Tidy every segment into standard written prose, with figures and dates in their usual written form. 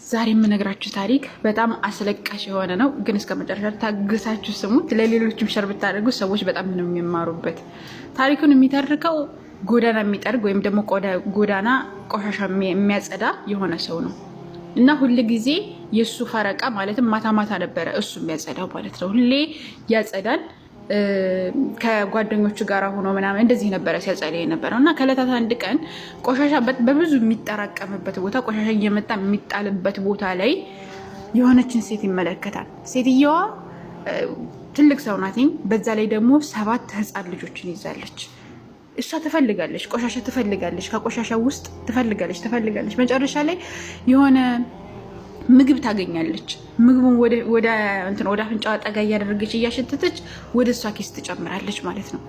ዛሬ የምነግራችሁ ታሪክ በጣም አስለቃሽ የሆነ ነው፣ ግን እስከ መጨረሻ ታግሳችሁ ስሙት። ለሌሎችም share ብታደርጉ ሰዎች በጣም ነው የሚማሩበት። ታሪኩን የሚተርከው ጎዳና የሚጠርግ ወይም ደግሞ ጎዳና ቆሻሻ የሚያጸዳ የሆነ ሰው ነው እና ሁል ጊዜ የእሱ ፈረቃ ማለትም ማታ ማታ ነበረ እሱ የሚያጸዳው ማለት ነው። ሁሌ ያጸዳል ከጓደኞቹ ጋር ሆኖ ምናምን እንደዚህ ነበረ ሲያጸዳ የነበረው። እና ከእለታት አንድ ቀን ቆሻሻ በብዙ የሚጠራቀምበት ቦታ፣ ቆሻሻ እየመጣ የሚጣልበት ቦታ ላይ የሆነችን ሴት ይመለከታል። ሴትየዋ ትልቅ ሰው ናት። በዛ ላይ ደግሞ 7 ህፃን ልጆችን ይዛለች። እሷ ትፈልጋለች፣ ቆሻሻ ትፈልጋለች፣ ከቆሻሻ ውስጥ ትፈልጋለች ትፈልጋለች። መጨረሻ ላይ የሆነ ምግብ ታገኛለች። ምግቡን ወደ እንትን ወደ አፍንጫዋ ጠጋ እያደረገች እያሸተተች ወደ እሷ ኪስ ትጨምራለች ማለት ነው።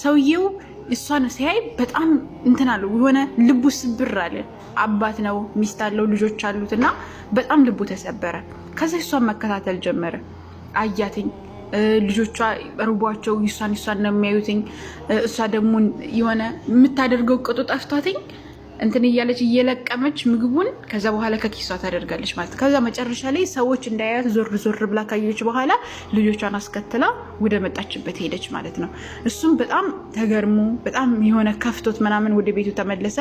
ሰውየው እሷን ሲያይ በጣም እንትን አለው፣ የሆነ ልቡ ስብር አለ። አባት ነው፣ ሚስት አለው፣ ልጆች አሉት እና በጣም ልቡ ተሰበረ። ከዛ እሷን መከታተል ጀመረ። አያትኝ ልጆቿ ርቧቸው እሷን እሷን ነው የሚያዩትኝ። እሷ ደግሞ የሆነ የምታደርገው ቅጡ ጠፍቷትኝ እንትን እያለች እየለቀመች ምግቡን ከዛ በኋላ ከኪሷ ታደርጋለች ማለት። ከዛ መጨረሻ ላይ ሰዎች እንዳያያት ዞር ዞር ብላ ካየች በኋላ ልጆቿን አስከትላ ወደ መጣችበት ሄደች ማለት ነው። እሱም በጣም ተገርሞ በጣም የሆነ ከፍቶት ምናምን ወደ ቤቱ ተመለሰ።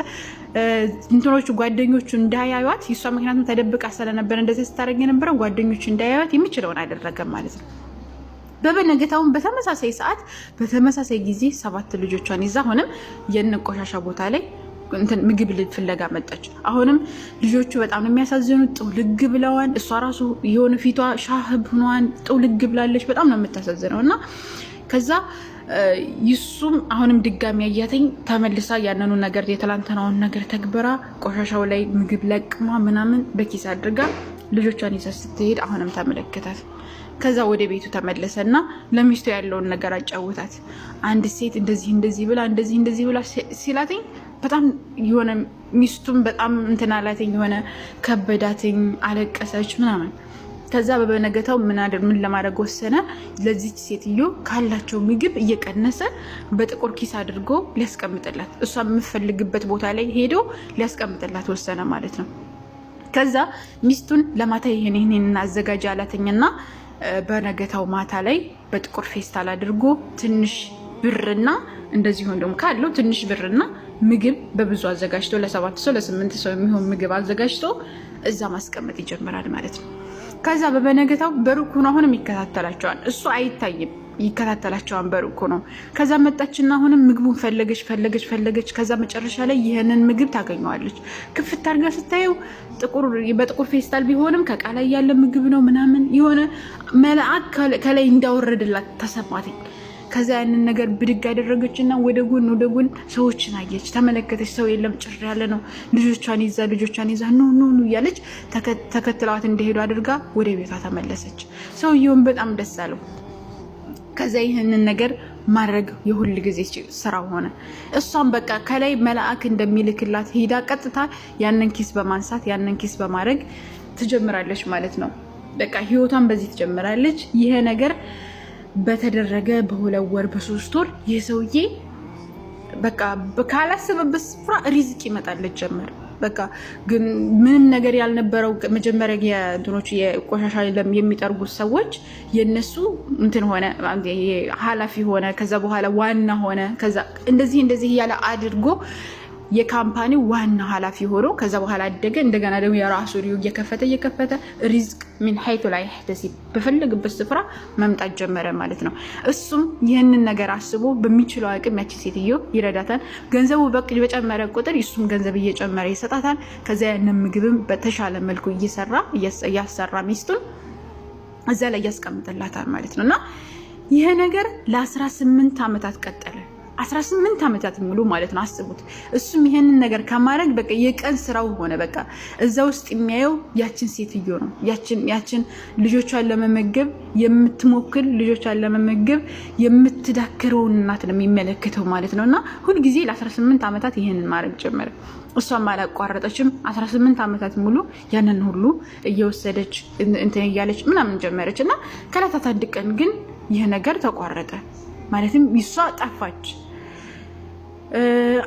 እንትኖቹ ጓደኞቹ እንዳያዩት እሷ ምክንያቱም ተደብቃ ስለነበረ እንደዚህ ስታደርግ የነበረው ጓደኞቹ እንዳያዩት የሚችለውን አደረገ ማለት ነው። በበነገታውን በተመሳሳይ ሰዓት በተመሳሳይ ጊዜ 7 ልጆቿን ይዛ አሁንም የነ ቆሻሻ ቦታ ላይ እንትን ምግብ ፍለጋ መጣች። አሁንም ልጆቹ በጣም ነው የሚያሳዝኑት፣ ጥውልግ ብለዋል። እሷ ራሱ የሆነ ፊቷ ሻህብ ሆኗን ጥውልግ ብላለች። በጣም ነው የምታሳዝነው። እና ከዛ ይሱም አሁንም ድጋሚ ያያተኝ ተመልሳ ያንኑ ነገር የትላንትናውን ነገር ተግብራ ቆሻሻው ላይ ምግብ ለቅማ ምናምን በኪስ አድርጋ ልጆቿን ይዛ ስትሄድ አሁንም ተመለከታት። ከዛ ወደ ቤቱ ተመለሰና ለሚስቱ ያለውን ነገር አጫወታት። አንድ ሴት እንደዚህ እንደዚህ ብላ እንደዚህ እንደዚህ ብላ ሲላትኝ በጣም የሆነ ሚስቱም በጣም እንትን አላትኝ፣ የሆነ ከበዳትኝ፣ አለቀሰች ምናምን። ከዛ በበነገታው ምን ለማድረግ ወሰነ? ለዚች ሴትዮ ካላቸው ምግብ እየቀነሰ በጥቁር ኪስ አድርጎ ሊያስቀምጥላት፣ እሷ የምትፈልግበት ቦታ ላይ ሄዶ ሊያስቀምጥላት ወሰነ ማለት ነው። ከዛ ሚስቱን ለማታ ይሄን ይሄን አዘጋጅ አላትኝና በነገታው ማታ ላይ በጥቁር ፌስታል አድርጎ ትንሽ ብርና እንደዚሁም ደግሞ ካለው ትንሽ ብርና ምግብ በብዙ አዘጋጅቶ ለ7 ሰው ለ8 ሰው የሚሆን ምግብ አዘጋጅቶ እዛ ማስቀመጥ ይጀምራል ማለት ነው። ከዛ በበነገታው በሩቅ ሆኖ አሁንም ይከታተላቸዋል። እሱ አይታይም፣ ይከታተላቸዋል በሩቅ ሆኖ። ከዛ መጣችና አሁንም ምግቡን ፈለገች ፈለገች ፈለገች። ከዛ መጨረሻ ላይ ይህንን ምግብ ታገኘዋለች። ክፍት አድርጋ ስታየው በጥቁር ፌስታል ቢሆንም ከዕቃ ላይ ያለ ምግብ ነው ምናምን የሆነ መልአክ ከላይ እንዳወረደላት ተሰማትኝ። ከዛ ያንን ነገር ብድግ አደረገችና ወደ ጎን ወደ ጎን ሰዎችን አየች፣ ተመለከተች። ሰው የለም፣ ጭር ያለ ነው። ልጆቿን ይዛ ልጆቿን ይዛ ኑ ኑ ኑ እያለች ተከትለዋት እንደሄዱ አድርጋ ወደ ቤቷ ተመለሰች። ሰውየውን በጣም ደስ አለው። ከዛ ይህንን ነገር ማድረግ የሁል ጊዜ ስራው ሆነ። እሷም በቃ ከላይ መልአክ እንደሚልክላት ሄዳ ቀጥታ ያንን ኪስ በማንሳት ያንን ኪስ በማድረግ ትጀምራለች ማለት ነው። በቃ ህይወቷን በዚህ ትጀምራለች። ይሄ ነገር በተደረገ በ2 ወር በ3 ወር ይህ ሰውዬ በቃ ካላሰበበት ስፍራ ሪዝቅ ይመጣለት ጀመር። በቃ ግን ምንም ነገር ያልነበረው መጀመሪያ የእንትኖቹ የቆሻሻ የሚጠርጉት ሰዎች የነሱ እንትን ሆነ፣ ኃላፊ ሆነ፣ ከዛ በኋላ ዋና ሆነ። ከዛ እንደዚህ እንደዚህ እያለ አድርጎ የ company ዋና ኃላፊ ሆኖ ከዛ በኋላ አደገ። እንደገና ደግሞ የራሱ ሪዩ እየከፈተ እየከፈተ ሪዝቅ من حيث لا يحتسب በፈለግበት ስፍራ መምጣት ጀመረ ማለት ነው። እሱም ይህንን ነገር አስቦ በሚችለው አቅም ያችን ሴትዮ ይረዳታል። ገንዘቡ በጨመረ ቁጥር እሱም ገንዘብ እየጨመረ ይሰጣታል። ከዚያ ያንን ምግብም በተሻለ መልኩ እየሰራ እያሰራ ሚስቱን እዛ ላይ እያስቀምጥላታል ማለት ነው። እና ይሄ ነገር ለ18 ዓመታት ቀጠለ። 18 ዓመታት ሙሉ ማለት ነው። አስቡት። እሱም ይሄንን ነገር ከማድረግ በቃ የቀን ስራው ሆነ። በቃ እዛ ውስጥ የሚያየው ያችን ሴትዮ ነው። ያችን ልጆቿን ለመመገብ የምትሞክር ልጆቿን ለመመገብ የምትዳክረውን እናት ነው የሚመለከተው ማለት ነው። እና ሁልጊዜ ለ18 ዓመታት ይሄንን ማድረግ ጀመረ። እሷም አላቋረጠችም። 18 ዓመታት ሙሉ ያንን ሁሉ እየወሰደች እንትን እያለች ምናምን ጀመረች። እና ከዕለታት አንድ ቀን ግን ይህ ነገር ተቋረጠ። ማለትም ይሷ ጠፋች።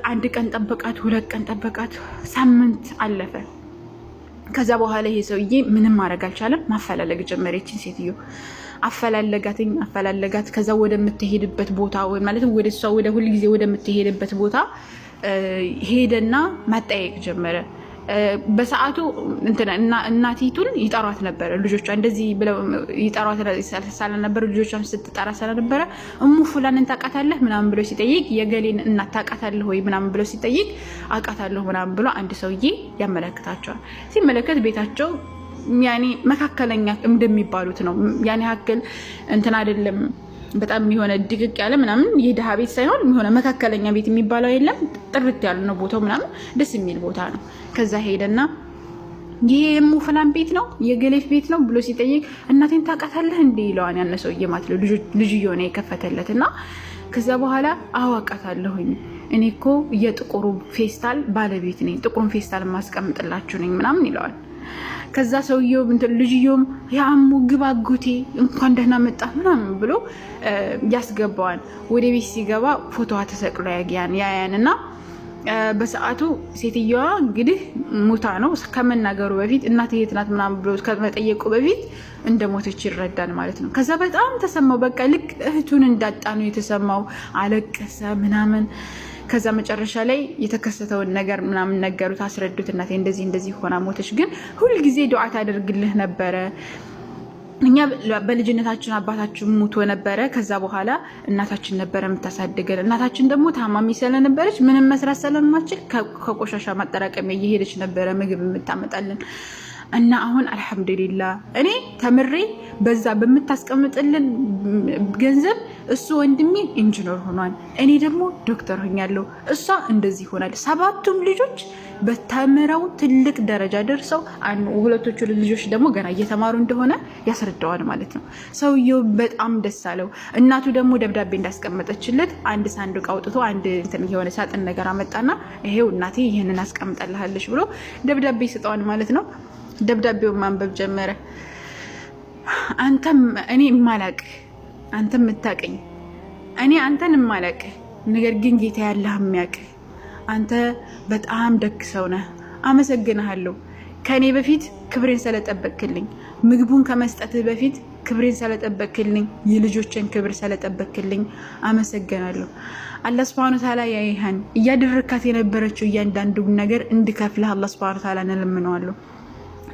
አንድ ቀን ጠበቃት፣ 2 ቀን ጠበቃት፣ ሳምንት አለፈ። ከዛ በኋላ ይሄ ሰውዬ ምንም ማድረግ አልቻለም። ማፈላለግ ጀመረ። ይችን ሴትዮ አፈላለጋትኝ አፈላለጋት። ከዛ ወደምትሄድበት ቦታ ማለት ወደ እሷ ወደ ሁልጊዜ ወደምትሄድበት ቦታ ሄደና ማጠያየቅ ጀመረ። በሰዓቱ እናቲቱን ይጠሯት ነበረ። ልጆቿ እንደዚህ ብለው ይጠሯት ስለነበረ ልጆቿን ስትጠራ ስለነበረ እሙ ፉላንን ታውቃታለህ ምናምን ብሎ ሲጠይቅ የገሌን እናት ታውቃታለህ ወይ ምናምን ብሎ ሲጠይቅ አውቃታለሁ ምናምን ብሎ አንድ ሰውዬ ያመለክታቸዋል። ሲመለከት ቤታቸው ያኔ መካከለኛ እንደሚባሉት ነው። ያኔ ያክል እንትን አይደለም፣ በጣም የሆነ ድቅቅ ያለ ምናምን የድሃ ቤት ሳይሆን የሆነ መካከለኛ ቤት የሚባለው የለም፣ ጥርት ያለ ነው ቦታው ምናምን ደስ የሚል ቦታ ነው። ከዛ ሄደና ይሄ የሙፍላን ቤት ነው የገሌፍ ቤት ነው ብሎ ሲጠይቅ እናቴን ታውቃታለህ እንዴ ይለዋል። ያነ ሰውዬ ማለት ነው ልጅ የሆነ የከፈተለት እና ከዛ በኋላ አዋቃታለሁኝ እኔ እኮ የጥቁሩ ፌስታል ባለቤት ነኝ፣ ጥቁሩን ፌስታል ማስቀምጥላችሁ ነኝ ምናምን ይለዋል። ከዛ ሰውየው ልጅየውም የአሙ ግባ አጎቴ እንኳን ደህና መጣ ምናምን ብሎ ያስገባዋል። ወደ ቤት ሲገባ ፎቶዋ ተሰቅሎ ያያን ያያን እና በሰዓቱ ሴትየዋ እንግዲህ ሙታ ነው። ከመናገሩ በፊት እናት የት ናት ምናምን ብሎ ከመጠየቁ በፊት እንደ ሞተች ይረዳል ማለት ነው። ከዛ በጣም ተሰማው። በቃ ልክ እህቱን እንዳጣ ነው የተሰማው። አለቀሰ ምናምን። ከዛ መጨረሻ ላይ የተከሰተውን ነገር ምናምን ነገሩት፣ አስረዱት። እናቴ እንደዚህ እንደዚህ ሆና ሞተች፣ ግን ሁልጊዜ ዱዓ ታደርግልህ ነበረ፣ እኛ በልጅነታችን አባታችን ሙቶ ነበረ። ከዛ በኋላ እናታችን ነበረ የምታሳድገን። እናታችን ደግሞ ታማሚ ስለነበረች ምንም መስራት ስለማችል ከቆሻሻ ማጠራቀሚያ እየሄደች ነበረ ምግብ የምታመጣልን። እና አሁን አልሐምዱሊላ እኔ ተምሬ በዛ በምታስቀምጥልን ገንዘብ እሱ ወንድሜ ኢንጂነር ሆኗል፣ እኔ ደግሞ ዶክተር ሆኛለሁ፣ እሷ እንደዚህ ሆናል። ሰባቱም ልጆች በተምረው ትልቅ ደረጃ ደርሰው ሁለቶቹ ልጆች ደግሞ ገና እየተማሩ እንደሆነ ያስረዳዋል ማለት ነው። ሰውየው በጣም ደስ አለው። እናቱ ደግሞ ደብዳቤ እንዳስቀመጠችለት አንድ ሳንዱቅ አውጥቶ አንድ እንትን የሆነ ሳጥን ነገር አመጣና ይሄው እናቴ ይህንን አስቀምጠልሃለች ብሎ ደብዳቤ ይሰጠዋል ማለት ነው። ደብዳቤውን ማንበብ ጀመረ። አንተም እኔ የማላቅህ አንተም የምታቀኝ እኔ አንተን የማላቅህ ነገር ግን ጌታ ያለህ የሚያቅህ አንተ በጣም ደግ ሰው ነህ። አመሰግንሃለሁ። ከእኔ በፊት ክብሬን ስለጠበቅክልኝ፣ ምግቡን ከመስጠትህ በፊት ክብሬን ስለጠበቅክልኝ፣ የልጆችን ክብር ስለጠበቅክልኝ አመሰግናለሁ። አላህ ስብሐነ ወተዓላ ያይሃን እያደረካት የነበረችው እያንዳንዱ ነገር እንድከፍልህ አላህ ስብሐነ ወተዓላ እንለምነዋለሁ።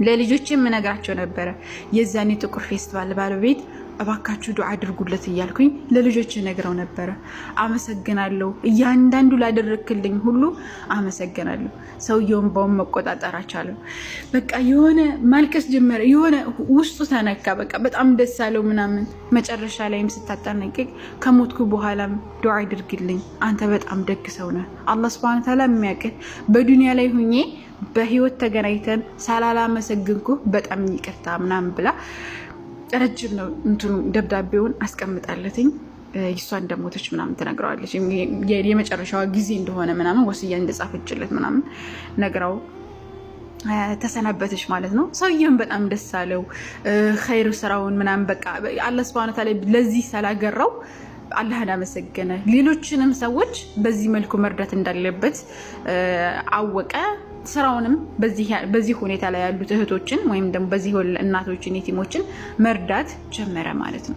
ለልጆች የምነግራቸው ነበረ። የዛኔ ጥቁር ፌስቲቫል ባለቤት እባካችሁ ዱዓ አድርጉለት እያልኩኝ ለልጆች ነግረው ነበረ። አመሰግናለሁ፣ እያንዳንዱ ላደረግክልኝ ሁሉ አመሰግናለሁ። ሰውየውን በውን መቆጣጠር አልቻለም። በቃ የሆነ ማልቀስ ጀመረ። የሆነ ውስጡ ተነካ። በቃ በጣም ደስ አለው ምናምን። መጨረሻ ላይም ስታጠናቅቅ ከሞትኩ በኋላም ዱዓ አድርግልኝ፣ አንተ በጣም ደግ ሰው ነህ። አላህ ሱብሃነሁ ወተዓላ የሚያውቅህ በዱንያ ላይ ሁኜ በህይወት ተገናኝተን ሳላላመሰግንኩ በጣም ይቅርታ ምናምን ብላ ረጅም ነው እንትኑ ደብዳቤውን አስቀምጣለትኝ። እሷ እንደሞተች ምናምን ትነግረዋለች። የመጨረሻዋ ጊዜ እንደሆነ ምናምን ወስያ እንደጻፈችለት ምናምን ነግራው ተሰናበተች ማለት ነው። ሰውየውን በጣም ደስ አለው። ኸይር ስራውን ምናምን በቃ አላህ ሱብሃነሁ ወተዓላ ለዚህ ስላገራው አላህን አመሰገነ። ሌሎችንም ሰዎች በዚህ መልኩ መርዳት እንዳለበት አወቀ። ስራውንም በዚህ ሁኔታ ላይ ያሉት እህቶችን ወይም ደግሞ በዚህ እናቶችን የቲሞችን መርዳት ጀመረ ማለት ነው።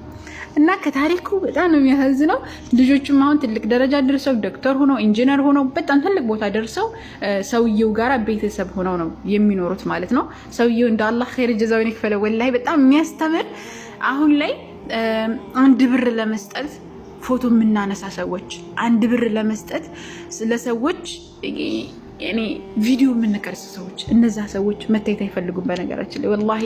እና ከታሪኩ በጣም ነው የሚያሳዝነው። ልጆቹም አሁን ትልቅ ደረጃ ደርሰው ዶክተር ሆነው ኢንጂነር ሆነው በጣም ትልቅ ቦታ ደርሰው ሰውየው ጋር ቤተሰብ ሆነው ነው የሚኖሩት ማለት ነው። ሰውየው እንደ አላህ ኸይር ጀዛውን ይክፈለው። ወላሂ በጣም የሚያስተምር አሁን ላይ አንድ ብር ለመስጠት ፎቶ የምናነሳ ሰዎች፣ አንድ ብር ለመስጠት ለሰዎች እኔ ቪዲዮ የምንቀርጽ ሰዎች፣ እነዛ ሰዎች መታየት አይፈልጉም። በነገራችን ላይ ወላሂ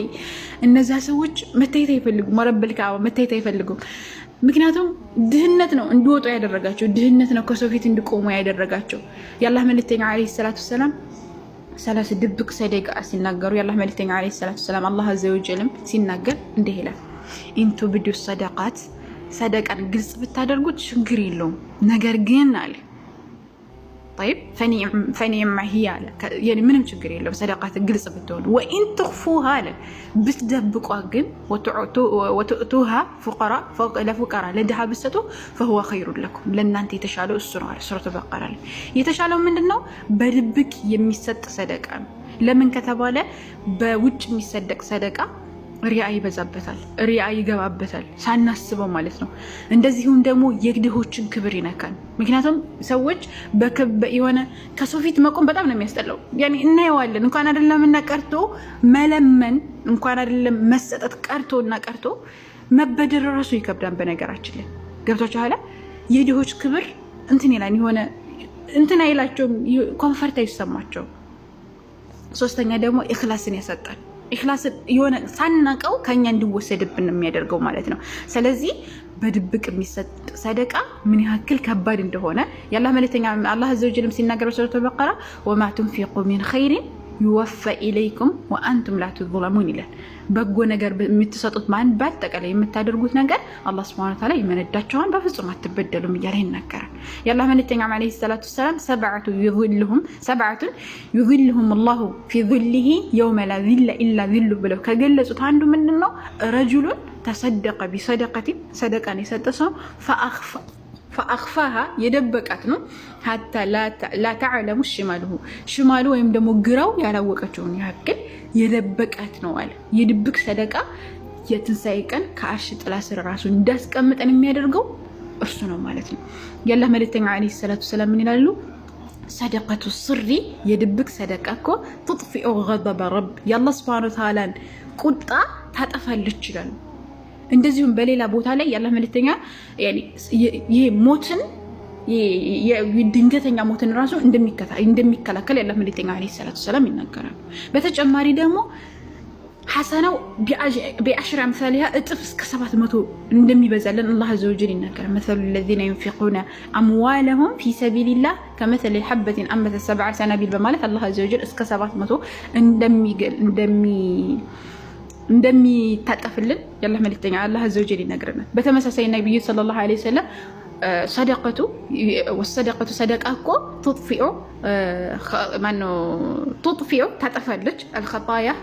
እነዛ ሰዎች መታየት አይፈልጉም። ወረብል ካዕባ መታየት አይፈልጉም። ምክንያቱም ድህነት ነው እንዲወጡ ያደረጋቸው፣ ድህነት ነው ከሰው ፊት እንዲቆሙ ያደረጋቸው። የአላህ መልእክተኛ ዓለይሂ ሰላቱ ወሰላም ሰላስ ድብቅ ሰደቃ ሲናገሩ የአላህ መልእክተኛ ዓለይሂ ሰላቱ ወሰላም አላህ አዘወጀልም ሲናገር እንዲህ ይላል፣ إن تبدوا الصدقات ሰደቃን ግልጽ ብታደርጉት ችግር የለውም። ነገር ግን አለ طيب فنعما هي አለ ምንም ችግር የለውም። ሰደቃት ግልጽ ብትሆን وإن تخفوها አለ ብትደብቋ ግን وتؤتوها ለፉቀራ ለድሃ ብትሰጡ فهو خير لكم ለእናንተ የተሻለው እሱ ነው አለ። ሱረቱ በቀራ ላይ የተሻለው ምንድን ነው? በድብቅ የሚሰጥ ሰደቃ ነው። ለምን ከተባለ በውጭ የሚሰደቅ ሰደቃ ሪያ ይበዛበታል፣ ሪያ ይገባበታል ሳናስበው ማለት ነው። እንደዚሁም ደግሞ የድሆችን ክብር ይነካል። ምክንያቱም ሰዎች የሆነ ከሰው ፊት መቆም በጣም ነው የሚያስጠላው። ያኔ እናየዋለን። እንኳን አይደለም እና ቀርቶ መለመን እንኳን አይደለም መሰጠት ቀርቶ እና ቀርቶ መበደር ራሱ ይከብዳል። በነገራችን ላይ ገብቷችኋል። የድሆች ክብር እንትን ይላል፣ የሆነ እንትን አይላቸውም፣ comfort አይሰማቸውም። ሶስተኛ ደግሞ ኢኽላስን ያሰጣል። ኢኽላስን የሆነ ሳናቀው ከኛ እንዲወሰድብን የሚያደርገው ማለት ነው። ስለዚህ በድብቅ የሚሰጥ ሰደቃ ምን ያክል ከባድ እንደሆነ የአላህ መልእክተኛ አላህ عز وجل ም ሲናገር በሱረቱል በቀራ وما تنفقوا من خير يوف إليكم وأنتم لا تظلمون ይላል። በጎ ነገር የምትሰጡት ማን በአጠቃላይ የምታደርጉት ነገር አላህ سبحانه وتعالى ይመነዳቸዋል፣ በፍጹም አትበደሉም እያለ ይናገራል። የአላህ መልእክተኛ عليه الصلاة والسلام سبعة يظلهم الله في ظله يوم لا ظل إلا ظله ብለው ከገለጹት አንዱ ምንድን ነው? رجل تصدق بصدقة ሰደቃን የሰጠ ሰው فأخفاها የደበቃት ነው። حتى لا تعلم شماله ሽማሉ ወይም ደግሞ ግራው ያላወቀችውን ያክል የደበቃት ነው አለ። የድብቅ ሰደቃ የትንሣኤ ቀን ከአርሽ ጥላ ስር ራሱ እንዳስቀምጠን የሚያደርገው እርሱ ነው ማለት ነው። የአላህ መልእክተኛ عليه الصلاة والسلام ምን ይላሉ? صدقة السر የድብቅ ሰደቃ እኮ تطفئ غضب رب የአላህ سبحانه وتعالى ን ቁጣ ታጠፋለች ይላሉ። እንደዚሁም በሌላ ቦታ ላይ የአላህ መልእክተኛ ይሄ ሞትን ድንገተኛ ሞትን ራሱ እንደሚከላከል የአላህ መልእክተኛ عليه الصلاة والسلام ይናገራሉ። በተጨማሪ ደግሞ ሐሰናው بعشر أمثالها እጥፍ እስከ 700 እንደሚበዛለን አላህ عز وجل ይናገራል። مثل الذين ينفقون أموالهم في سبيل الله كمثل حبة أنبتت سبع سنابل በማለት አላህ عز وجل እስከ 700 እንደሚታጠፍልን የአላህ መልእክተኛ አላህ عز وجل ይነግረናል። በተመሳሳይ ነቢዩ صلى الله عليه وسلم صدقة والصدقة ሰደቃ እኮ تطفئ ማነው تطفئ ታጠፋለች الخطايا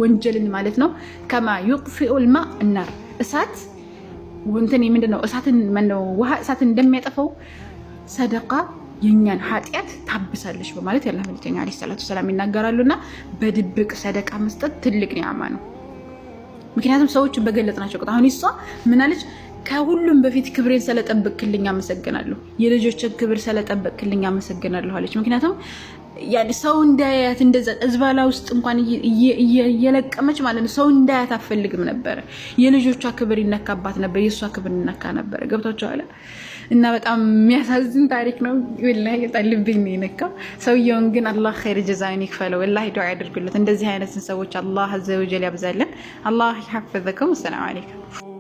ወንጀልን ማለት ነው። كما يطفئ الماء النار እሳት እንትን ምንድን ነው እሳትን ማነው ውሃ እሳትን እንደሚያጠፋው ሰደቃ የእኛን ኃጢአት ታብሳለች በማለት የአላህ መልእክተኛ عليه الصلاة والسلام ይናገራሉና በድብቅ ሰደቃ መስጠት ትልቅ ኒዕማ ነው። ምክንያቱም ሰዎችን በገለጽናቸው ቁጥር አሁን እሷ ምናለች? ከሁሉም በፊት ክብሬን ስለጠበቅክልኝ አመሰግናለሁ፣ የልጆችን ክብር ስለጠበቅክልኝ አመሰግናለሁ አለች። ምክንያቱም ሰው እንዳያት እንደዛ እዝባላ ውስጥ እንኳን እየለቀመች ማለት ነው። ሰው እንዳያት አፈልግም ነበረ። የልጆቿ ክብር ይነካባት ነበር፣ የእሷ ክብር ይነካ ነበረ። ገብቷቸዋል። እና በጣም የሚያሳዝን ታሪክ ነው። ወላሂ በጣም ልቤን ነው የነካው። ሰውየውን ግን አላህ ኸይር ጀዛውን ይክፈለው። ወላሂ ዱዓ ያድርጉለት። እንደዚህ አይነትን ሰዎች አላህ عز وجل ያብዛልን። አላህ ይሐፍዘኩም። ሰላም አለይኩም።